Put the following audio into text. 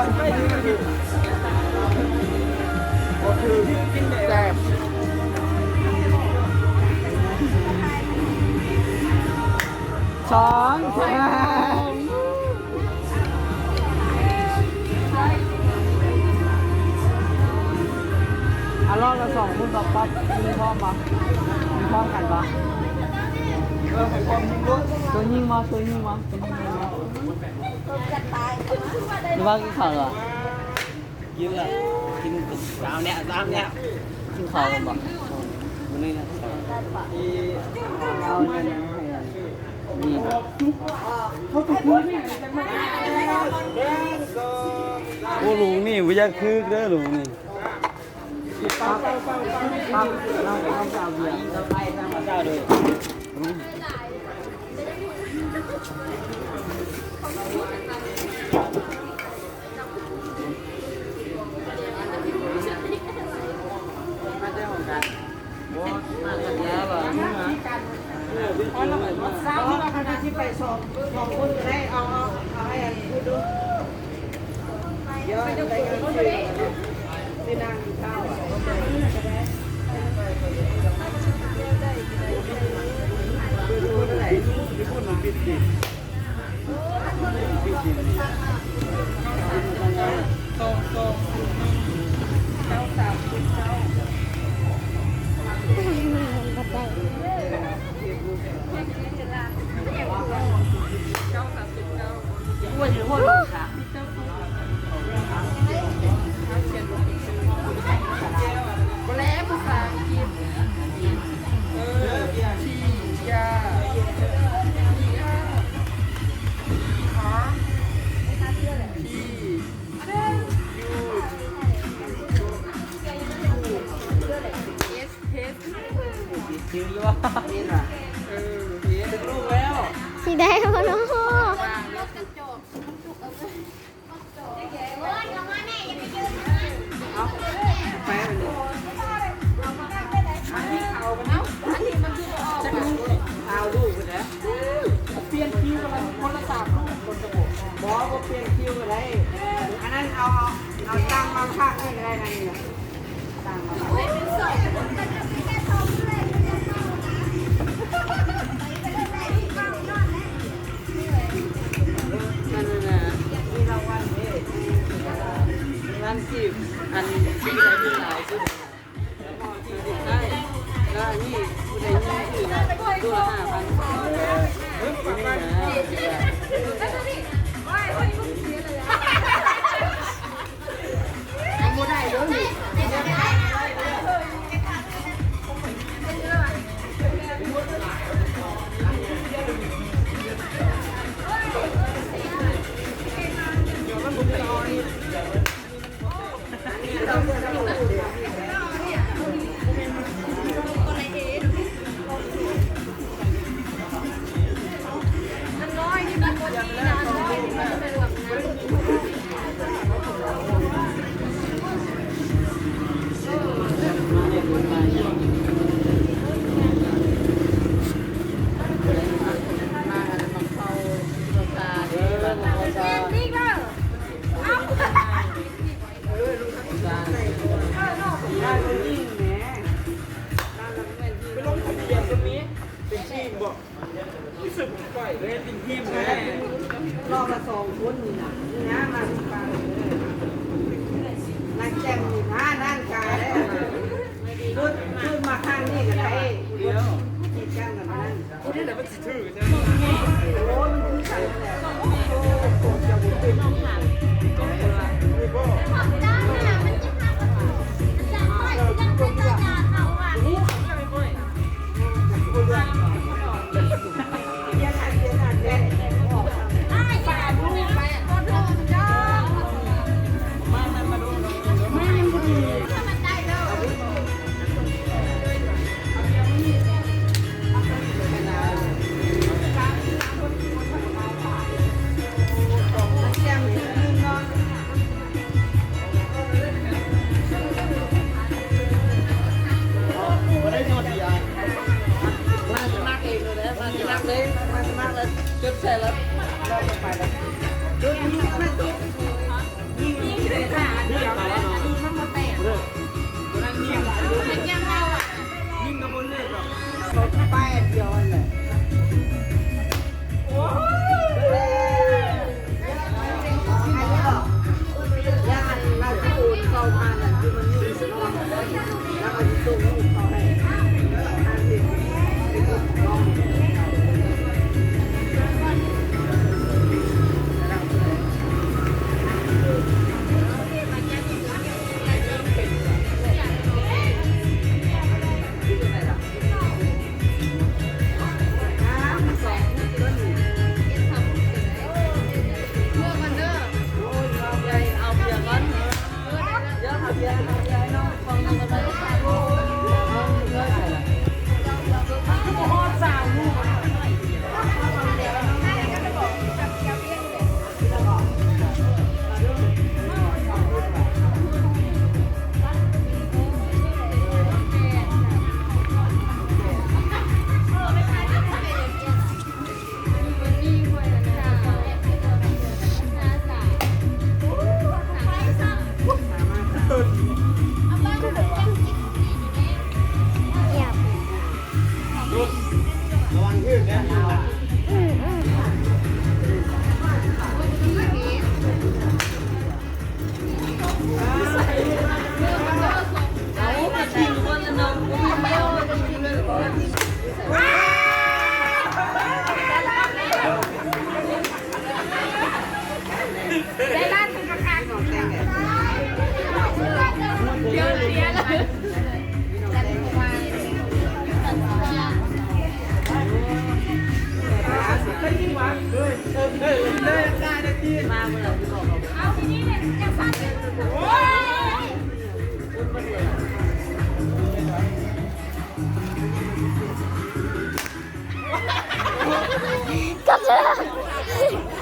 ໂອເຄ ແຊບ ສອງ ອາ ລອບລະສອງຄົນ ປັບປັບ ມີພ້ອມບໍ່? ມີພ້ອມກັນບໍ່? ເອີ ໃຫ້ພ້ອມຍິງໂລດ ໂຕຍິງບໍ່? ໂຕຍິງບໍ່? ໂຕຍິງບໍ່? ຫຼືວ່າກິນເຂົ້າແລ້ວ? ກິນລະ ກິນສາມແນວ ສາມແນວ ກິນເຂົ້າແລ້ວບໍ່? ມື້ນີ້ນະ ເອົາອັນນັ້ນໃຫ້ອັນນີ້ ໂອ້ ລຸງນີ້ບໍ່ຢາກຖືກເດີ ລຸງນີ້ ປັບ ປັບ ປັບ ເອົາ ເອົາ ເອົາ ເອົາ ເອົາ ເອົາ ຊິໄດ້ບໍ່ເນາະ? ອັນນັ້ນນະ ມີລາງວັນເດ້ ລາງວັນທີ່ ອັນ ທີ່ໄດ້ຫຼາຍສຸດ ທີ່ໄດ້ ແລ້ວອັນນີ້ຜູ້ໃດຍິງຖືກໂຕລະຫ້າພັນ ນີ້ນະ. ໄປລົງທະບຽນກໍມີ ເປັນທີມບໍ່? ຮູ້ສຶກຂ້ອຍເລີຍເປັນທີມເລີຍ ລອບລະສອງຄົນນີ້ນະ ນີ້ນະ ມາເປັນປາ ນັກແຈ່ມນີ້ນະ ນັ້ນກາແລ້ວ ຊຸດ ຊຸດມາຂ້າງນີ້ກໍໄດ້ ດຽວ ທີ່ຈັງກັນນັ້ນ ຜູ້ໃດລະມັນຊິຖືກ ໂອ້ຍ ມັນຄືກັນແຫຼະ ເຈົ້າບໍ່ເປັນ ມາ ກັບເທື່ອ.